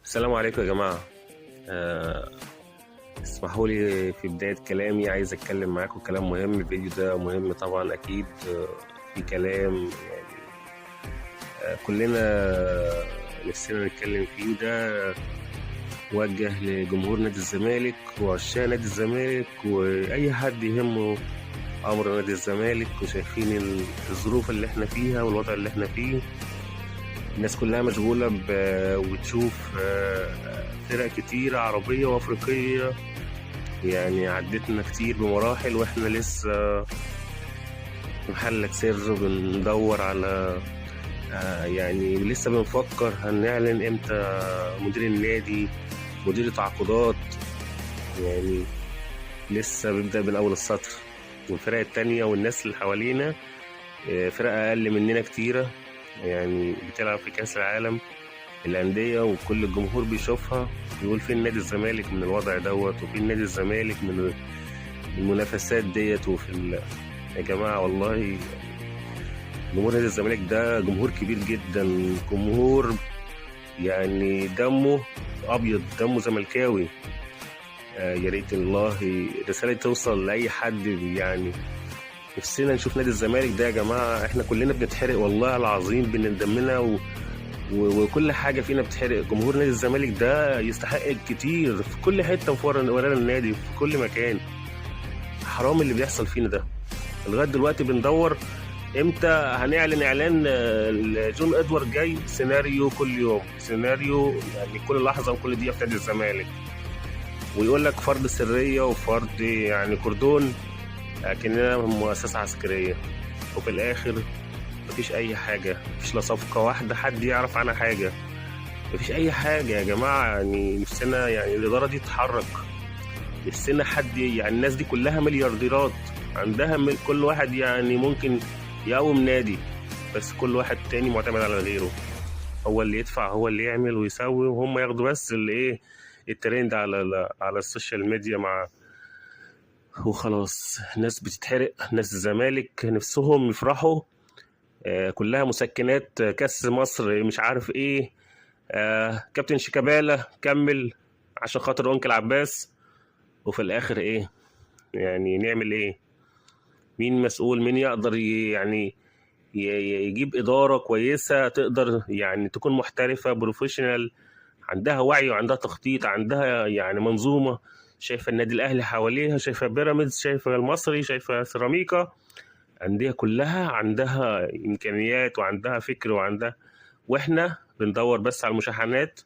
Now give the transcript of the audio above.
السلام عليكم يا جماعة. آه، اسمحوا لي في بداية كلامي عايز أتكلم معاكم كلام مهم. الفيديو ده مهم طبعا أكيد. في كلام يعني كلنا نفسنا نتكلم فيه. ده موجه لجمهور نادي الزمالك وعشاق نادي الزمالك وأي حد يهمه أمر نادي الزمالك، وشايفين الظروف اللي احنا فيها والوضع اللي احنا فيه. الناس كلها مشغولة وتشوف فرق كتيرة عربية وأفريقية، يعني عدتنا كتير بمراحل وإحنا لسه محلك سر بندور على يعني لسه بنفكر هنعلن إمتى مدير النادي، مدير تعاقدات، يعني لسه بنبدأ من أول السطر. والفرق التانية والناس اللي حوالينا فرق أقل مننا كتيرة، يعني بتلعب في كأس العالم الأندية وكل الجمهور بيشوفها، يقول فين نادي الزمالك من الوضع دوت، وفين نادي الزمالك من المنافسات ديت. يا جماعة والله جمهور نادي الزمالك ده جمهور كبير جدا، جمهور يعني دمه أبيض، دمه زملكاوي. يا ريت الله رسالة توصل لأي حد. يعني نفسنا نشوف نادي الزمالك ده يا جماعة، احنا كلنا بنتحرق والله العظيم، بندمنا وكل حاجة فينا بتحرق. جمهور نادي الزمالك ده يستحق كتير في كل حتة، وفي ورانا النادي في كل مكان. حرام اللي بيحصل فينا ده. لغاية دلوقتي بندور امتى هنعلن اعلان جون ادوارد جاي. سيناريو كل يوم، سيناريو يعني كل لحظة وكل دقيقة في نادي الزمالك، ويقول لك فرض سرية وفرض يعني كردون، لكننا مؤسسة عسكرية، وفي الآخر مفيش أي حاجة، مفيش لا صفقة واحدة حد يعرف عنها حاجة، مفيش أي حاجة يا جماعة. يعني نفسنا يعني الإدارة دي تتحرك، نفسنا حد يعني الناس دي كلها مليارديرات عندها كل واحد يعني ممكن يقوم نادي، بس كل واحد تاني معتمد على غيره، هو اللي يدفع هو اللي يعمل ويسوي، وهم ياخدوا بس اللي ايه الترند على ال social media مع وخلاص. ناس بتتحرق، ناس الزمالك نفسهم يفرحوا، كلها مسكنات، كاس مصر مش عارف ايه، كابتن شيكابالا كمل عشان خاطر انكل عباس، وفي الاخر ايه يعني نعمل ايه؟ مين مسؤول؟ مين يقدر يعني يجيب إدارة كويسة تقدر يعني تكون محترفة professional، عندها وعي وعندها تخطيط، عندها يعني منظومة، شايفة النادي الأهلي حواليها، شايفة بيراميدز، شايفة المصري، شايفة سيراميكا، أندية كلها عندها إمكانيات وعندها فكر وعندها، وإحنا بندور بس على المشاحنات.